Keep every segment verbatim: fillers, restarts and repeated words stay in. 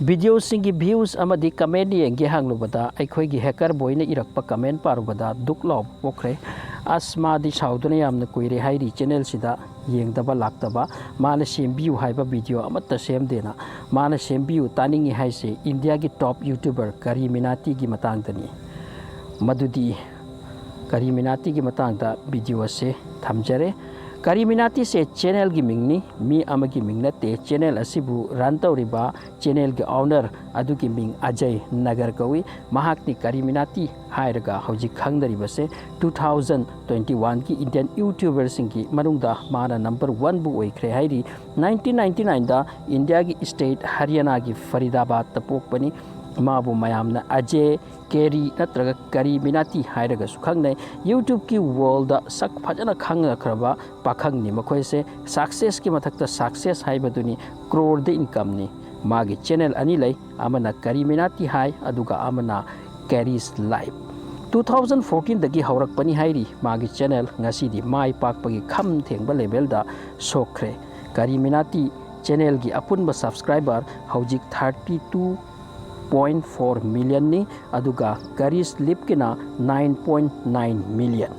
ꯚꯤꯗꯤꯑꯣꯁꯤꯡꯒꯤ views ꯑꯃꯗꯤ comment ꯌꯦꯡꯒꯦ ꯍꯪꯂꯨꯕꯗ ꯑꯩꯈꯣꯏꯒꯤ hacker boyꯅ ꯏꯔꯛꯄ comment ꯄꯥꯔꯨꯕꯗ ꯗꯨꯛ ꯂꯥꯎꯕ ꯄꯣꯛꯈ꯭ꯔꯦ꯫ ꯑꯁ, ꯃꯥꯗꯤ ꯁꯥꯎꯗꯨꯅ ꯌꯥꯝꯅ ꯀꯨꯏꯔꯦ ꯍꯥꯏꯔꯤ ꯆꯦꯅꯦꯜꯁꯤꯗ ꯌꯦꯡꯗꯕ ꯂꯥꯛꯇꯕ꯫ ꯃꯥꯅ ꯁꯦꯝꯕꯤꯌꯨ ꯍꯥꯏꯕ ꯚꯤꯗꯤꯑꯣ ꯑꯃꯠꯇ ꯁꯦꯝꯗꯦꯅ꯫ ꯃꯥꯅ ꯁꯦꯝꯕꯤꯌꯨ ꯇꯥꯅꯤꯡꯉꯤ ꯍꯥꯏꯁꯦ ꯏꯟꯗꯤꯌꯥꯒꯤ top YouTuber ꯀꯔꯤ ꯃꯤꯅꯥꯇꯤꯒꯤ ꯃꯇꯥꯡꯗꯅꯤ꯫ ꯃꯗꯨꯗꯤ ꯀꯔꯤ ꯃꯤꯅꯥꯇꯤꯒꯤ ꯃꯇꯥꯡꯗ ꯚꯤꯗꯤꯑꯣ ꯑꯁꯦ ꯊꯝꯖꯔꯦ꯫ ꯀꯔꯤ ꯃꯤꯅꯥꯇꯤꯁꯦ ꯆꯦꯅꯦꯜꯒꯤ ꯃꯤꯡꯅꯤ, ꯃꯤ ꯑꯃꯒꯤ ꯃꯤꯡ ꯅꯠꯇꯦ꯫ ꯆꯦꯅꯦꯜ ꯑꯁꯤꯕꯨ run ꯇꯧꯔꯤꯕ ꯆꯦꯅꯦꯜꯒꯤ owner ꯑꯗꯨꯒꯤ ꯃꯤꯡ ꯑꯖꯌ ꯅꯒꯔ ꯀꯧꯏ꯫ ꯃꯍꯥꯛꯅꯤ ꯀꯔꯤ ꯃꯤꯅꯥꯇꯤ ꯍꯥꯏꯔꯒ ꯍꯧꯖꯤꯛ ꯈꯪꯅꯔꯤꯕꯁꯦ꯫ Two thousand twenty one ꯒꯤ Indian YouTuberꯁꯤꯡꯒꯤ ꯃꯅꯨꯡꯗ ꯃꯥꯅ number one ꯕꯨ ꯑꯣꯏꯈ꯭ꯔꯦ ꯍꯥꯏꯔꯤ꯫ Nineteen ninety nineꯗ ꯏꯟꯗꯤꯌꯥꯒꯤ state ꯍꯔꯤꯌꯥꯅꯥꯒꯤ ꯐꯔꯤꯗꯥꯕꯥꯗꯇ ꯄꯣꯛꯄꯅꯤ꯫ ꯃꯥꯕꯨ ꯃꯌꯥꯝꯅ ꯑꯖꯌ, ꯀꯦꯔꯤ ꯅꯠꯇ꯭ꯔꯒ ꯀꯔꯤ ꯃꯤꯅꯥꯇꯤ ꯍꯥꯏꯔꯒꯁꯨ ꯈꯪꯅꯩ꯫ YouTubeꯀꯤ worldꯗ ꯁꯛ ꯐꯖꯅ ꯈꯪꯅꯈ꯭ꯔꯕ ꯄꯥꯈꯪꯅꯤ ꯃꯈꯣꯏꯁꯦ꯫ Successꯀꯤ ꯃꯊꯛꯇ success ꯍꯥꯏꯕꯗꯨꯅꯤ꯫ Croreꯗ incomeꯅꯤ꯫ ꯃꯥꯒꯤ ꯆꯦꯅꯦꯜ ꯑꯅꯤ ꯂꯩ, ꯑꯃꯅ ꯀꯔꯤ ꯃꯤꯅꯥꯇꯤ ꯍꯥꯏ, ꯑꯗꯨꯒ ꯑꯃꯅ Carrie's Life꯫ Two thousand fourteenꯗꯒꯤ ꯍꯧꯔꯛꯄꯅꯤ ꯍꯥꯏꯔꯤ ꯃꯥꯒꯤ ꯆꯦꯅꯦꯜ꯫ ꯉꯁꯤꯗꯤ ꯃꯥꯏ ꯄꯥꯛꯄꯒꯤ ꯈꯝ ꯊꯦꯡꯕ levelꯗ ꯁꯣꯛꯈ꯭ꯔꯦ꯫ ꯀꯔꯤ ꯃꯤꯅꯥꯇꯤ ꯆꯦꯅꯦꯜꯒꯤ ꯑꯄꯨꯟꯕ subscriber ꯍꯧꯖꯤꯛ thirty two point four millionꯅꯤ, ꯑꯗꯨꯒ Carrie's Lifeꯀꯤꯅ nine point nine million꯫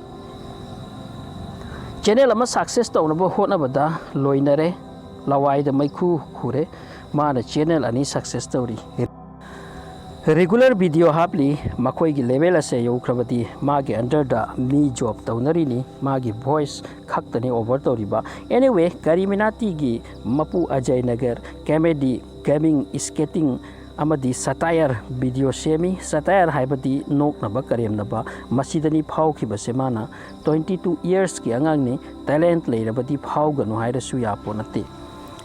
Channel ꯑꯃ success ꯇꯧꯅꯕ ꯍꯣꯠꯅꯕꯗ ꯂꯣꯏꯅꯔꯦ, ꯂꯋꯥꯏꯗ ꯃꯩꯈꯨ ꯈꯨꯔꯦ꯫ ꯃꯥꯅ ꯆꯦꯅꯦꯜ ꯑꯅꯤ success ꯇꯧꯔꯤ꯫ Regular video happily. ꯃꯈꯣꯏꯒꯤ level ꯑꯁꯦ ꯌꯧꯈ꯭ꯔꯕꯗꯤ ꯃꯥꯒꯤ underꯗ ꯃꯤ job ꯇꯧꯅꯔꯤꯅꯤ꯫ ꯃꯥꯒꯤ voice ꯈꯛꯇꯅꯤ over ꯇꯧꯔꯤꯕ꯫ Anyway, ꯀꯔꯤ ꯃꯤꯅꯥꯇꯤꯒꯤ ꯃꯄꯨ Ajay Nagar comedy, gaming, sketching ꯑꯃꯗꯤ satire ꯚꯤꯗꯤꯑꯣ ꯁꯦꯝꯃꯤ꯫ Satire ꯍꯥꯏꯕꯗꯤ ꯅꯣꯛꯅꯕ, ꯀꯔꯦꯝꯅꯕ꯫ ꯃꯁꯤꯗꯅꯤ ꯐꯥꯎꯈꯤꯕꯁꯦ ꯃꯥꯅ꯫ Twenty two yearsꯀꯤ ꯑꯉꯥꯡꯅꯤ꯫ Talent ꯂꯩꯔꯕꯗꯤ ꯐꯥꯎꯒꯅꯨ ꯍꯥꯏꯔꯁꯨ ꯌꯥꯄꯣ ꯅꯠꯇꯦ꯫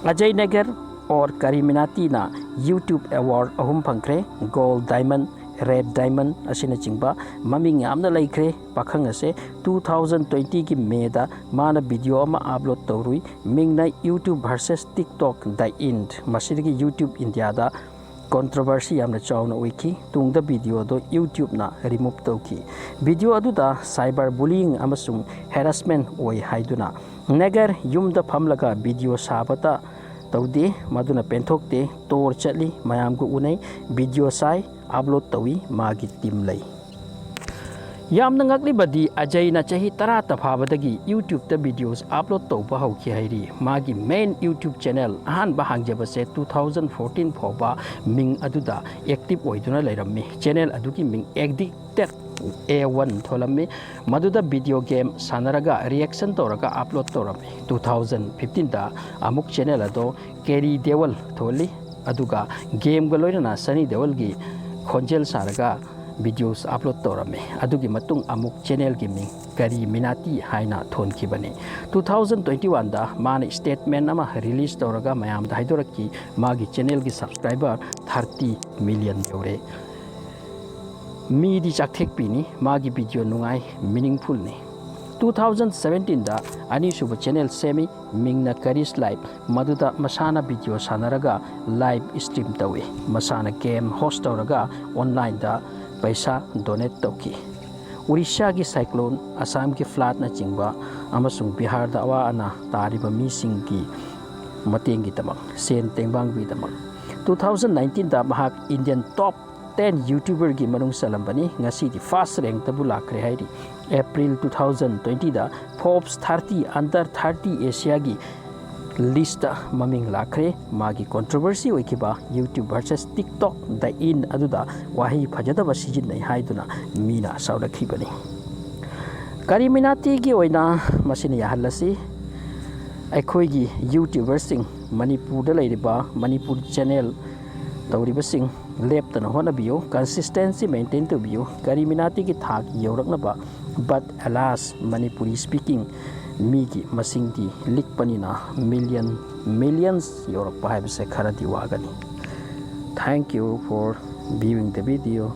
ꯑꯖꯌ ꯅꯒꯔ or ꯀꯔꯤ ꯃꯤꯅꯥꯇꯤꯅ YouTube award ꯑꯍꯨꯝ ꯐꯪꯈ꯭ꯔꯦ: Gold Diamond, Red Diamond ꯑꯁꯤꯅꯆꯤꯡꯕ꯫ ꯃꯃꯤꯡ ꯌꯥꯝꯅ ꯂꯩꯈ꯭ꯔꯦ ꯄꯥꯈꯪ ꯑꯁꯦ꯫ Two thousand twentyꯒꯤ Mayꯗ ꯃꯥꯅ ꯚꯤꯗꯤꯑꯣ ꯑꯃ upload ꯇꯧꯔꯨꯏ, ꯃꯤꯡꯅ YouTube versus TikTok, The End꯫ ꯃꯁꯤꯗꯒꯤ YouTube ꯏꯟꯗꯤꯌꯥꯗ controversy ꯌꯥꯝꯅ ꯆꯥꯎꯅ ꯑꯣꯏꯈꯤ꯫ ꯇꯨꯡꯗ ꯚꯤꯗꯤꯑꯣꯗꯣ YouTubeꯅ remove ꯇꯧꯈꯤ꯫ ꯚꯤꯗꯤꯑꯣ ꯑꯗꯨꯗ cyber bullying ꯑꯃꯁꯨꯡ harassment ꯑꯣꯏ ꯍꯥꯏꯗꯨꯅ꯫ ꯅꯒꯔ ꯌꯨꯝꯗ ꯐꯝꯂꯒ ꯚꯤꯗꯤꯑꯣ ꯁꯥꯕꯇ ꯇꯧꯗꯦ, ꯃꯗꯨꯅ ꯄꯦꯟꯊꯣꯛꯇꯦ꯫ ꯇꯣꯔ ꯆꯠꯂꯤ, ꯃꯌꯥꯝꯒ ꯎꯅꯩ, ꯚꯤꯗꯤꯑꯣ ꯁꯥꯏ, ꯑꯞꯂꯣꯗ ꯇꯧꯏ, ꯃꯥꯒꯤ ꯇꯤꯝ ꯂꯩ꯫ ꯌꯥꯝꯅ ꯉꯛꯂꯤꯕꯗꯤ, ꯑꯖꯩꯅ ꯆꯍꯤ ꯇꯔꯥ ꯇꯐꯥꯕꯗꯒꯤ ꯌꯨꯇ꯭ꯌꯨꯕꯇ ꯚꯤꯗꯤꯑꯣꯁ ꯑꯞꯂꯣꯗ ꯇꯧꯕ ꯍꯧꯈꯤ ꯍꯥꯏꯔꯤ꯫ ꯃꯥꯒꯤ ꯃꯦꯟ ꯌꯨꯇ꯭ꯌꯨꯕ ꯆꯦꯅꯦꯜ ꯑꯍꯥꯟꯕ ꯍꯥꯡꯖꯕꯁꯦ two thousand fourteen ꯐꯥꯎꯕ ꯃꯤꯡ ꯑꯗꯨꯗ ꯑꯦꯛꯇꯤꯚ ꯑꯣꯏꯗꯨꯅ ꯂꯩꯔꯝꯃꯤ꯫ ꯆꯦꯅꯦꯜ ꯑꯗꯨꯒꯤ ꯃꯤꯡ ꯑꯦꯗꯤꯛꯇꯦꯗ ꯑꯦ ꯋꯥꯟ ꯊꯣꯜꯂꯝꯃꯤ꯫ ꯃꯗꯨꯗ ꯚꯤꯗꯤꯑꯣ ꯒꯦꯝ ꯁꯥꯟꯅꯔꯒ ꯔꯤꯌꯦꯛꯁꯟ ꯇꯧꯔꯒ ꯑꯞꯂꯣꯗ ꯇꯧꯔꯝꯃꯤ꯫ Two thousand fifteenꯗ ꯑꯃꯨꯛ ꯆꯦꯅꯦꯜ ꯑꯗꯣ ꯀꯦꯔꯤ ꯗꯦꯋꯜ ꯊꯣꯜꯂꯤ꯫ ꯑꯗꯨꯒ ꯒꯦꯝꯒ ꯂꯣꯏꯅꯅ ꯁꯅꯤ ꯗꯦꯋꯜꯒꯤ ꯈꯣꯟꯖꯦꯜ ꯁꯥꯔꯒ ꯚꯤꯗꯤꯑꯣꯁ ꯑꯞꯂꯣꯗ ꯇꯧꯔꯝꯃꯤ꯫ ꯑꯗꯨꯒꯤ ꯃꯇꯨꯡ ꯑꯃꯨꯛ ꯆꯦꯅꯦꯜꯒꯤ ꯃꯤꯡ ꯀꯔꯤ ꯃꯤꯅꯥꯇꯤ ꯍꯥꯏꯅ ꯊꯣꯟꯈꯤꯕꯅꯤ꯫ Two thousand twenty oneꯗ ꯃꯥꯅ ꯁ꯭ꯇꯦꯠꯃꯦꯟ ꯑꯃ ꯔꯤꯂꯤꯖ ꯇꯧꯔꯒ ꯃꯌꯥꯝꯗ ꯍꯥꯏꯗꯣꯔꯛꯈꯤ, ꯃꯥꯒꯤ ꯆꯦꯅꯦꯜꯒꯤ ꯁꯕꯁꯀ꯭ꯔꯥꯏꯕꯔ thirty million ꯌꯧꯔꯦ꯫ ꯃꯤꯗꯤ ꯆꯥꯛꯊꯦꯛꯄꯤꯅꯤ, ꯃꯥꯒꯤ ꯚꯤꯗꯤꯑꯣ ꯅꯨꯡꯉꯥꯏ, ꯃꯤꯅꯤꯡꯐꯨꯜꯅꯤ꯫ Two thousand seventeenꯗ ꯑꯅꯤꯁꯨꯕ ꯆꯦꯅꯦꯜ ꯁꯦꯝꯃꯤ, ꯃꯤꯡꯅ ꯀꯔꯤꯁ ꯂꯥꯏꯐ꯫ ꯃꯗꯨꯗ ꯃꯁꯥꯅ ꯚꯤꯗꯤꯑꯣ ꯁꯥꯟꯅꯔꯒ ꯂꯥꯏꯚ ꯁ꯭ꯇ꯭ꯔꯤꯝ ꯇꯧꯏ꯫ ꯃꯁꯥꯅ ꯒꯦꯝ ꯍꯣꯁ ꯇꯧꯔꯒ ꯑꯣꯟꯂꯥꯏꯟꯗ ꯄꯩꯁꯥ ꯗꯣꯅꯦꯠ ꯇꯧꯈꯤ꯫ ꯎꯔꯤꯁꯥꯒꯤ ꯁꯥꯏꯀ꯭ꯂꯣꯟ, ꯑꯁꯥꯝꯒꯤ ꯐ꯭ꯂꯥꯠꯅꯆꯤꯡꯕ ꯑꯃꯁꯨꯡ ꯕꯤꯍꯥꯔꯗ ꯑꯋꯥ ꯑꯅꯥ ꯇꯥꯔꯤꯕ ꯃꯤꯁꯤꯡꯒꯤ ꯃꯇꯦꯡꯒꯤꯗꯃꯛ, ꯁꯦꯟ ꯇꯦꯡꯕꯥꯡꯕꯒꯤꯗꯃꯛ꯫ Two thousand nineteenꯗ ꯃꯍꯥꯛ ꯏꯟꯗꯤꯌꯟ ꯇꯣꯞ ten ꯌꯨꯇ꯭ꯌꯨꯕꯔꯒꯤ ꯃꯅꯨꯡ ꯆꯜꯂꯝꯕꯅꯤ꯫ ꯉꯁꯤꯗꯤ ꯐꯥꯔꯁ ꯔꯦꯡꯛꯇꯕꯨ ꯂꯥꯛꯈ꯭ꯔꯦ ꯍꯥꯏꯔꯤ꯫ ꯑꯦꯄ꯭ꯔꯤꯜ two thousand twentyꯗ Forbes thirty under thirty Asiaꯒꯤ ꯂꯤꯁꯇ ꯃꯃꯤꯡ ꯂꯥꯛꯈ꯭ꯔꯦ꯫ ꯃꯥꯒꯤ ꯀꯣꯟꯇ꯭ꯔꯣꯚꯔꯁꯤ ꯑꯣꯏꯈꯤꯕ YouTube versus TikTok The End ꯑꯗꯨꯗ ꯋꯥꯍꯩ ꯐꯖꯗꯕ ꯁꯤꯖꯤꯟꯅꯩ ꯍꯥꯏꯗꯨꯅ ꯃꯤꯅ ꯁꯥꯎꯔꯛꯈꯤꯕꯅꯤ꯫ ꯀꯔꯤ ꯃꯤꯅꯥꯇꯤꯒꯤ ꯑꯣꯏꯅ ꯃꯁꯤꯅ ꯌꯥꯍꯜꯂꯁꯤ꯫ ꯑꯩꯈꯣꯏꯒꯤ ꯌꯨꯇ꯭ꯌꯨꯕꯔꯁꯤꯡ, ꯃꯅꯤꯄꯨꯔꯗ ꯂꯩꯔꯤꯕ, ꯃꯅꯤꯄꯨꯔ ꯆꯦꯅꯦꯜ ꯇꯧꯔꯤꯕꯁꯤꯡ, ꯂꯦꯞꯇꯅ ꯍꯣꯠꯅꯕꯤꯌꯨ, ꯀꯟꯁꯤꯁꯇꯦꯟꯁꯤ ꯃꯦꯟꯇꯦꯟ ꯇꯧꯕꯤꯌꯨ, ꯀꯔꯤ ꯃꯤꯅꯥꯇꯤꯒꯤ ꯊꯥꯛ ꯌꯧꯔꯛꯅꯕ꯫ But alas, ꯃꯅꯤꯄꯨꯔꯤ ꯁ꯭ꯄꯤꯀꯤꯡ ꯃꯤꯒꯤ ꯃꯁꯤꯡꯗꯤ ꯂꯤꯛꯄꯅꯤꯅ ꯃꯤꯂꯤꯌꯟ, ꯃꯤꯂꯤꯌꯟꯁ ꯌꯧꯔꯛꯄ ꯍꯥꯏꯕꯁꯦ ꯈꯔꯗꯤ ꯋꯥꯒꯅꯤ꯫ Thank you for viewing the video.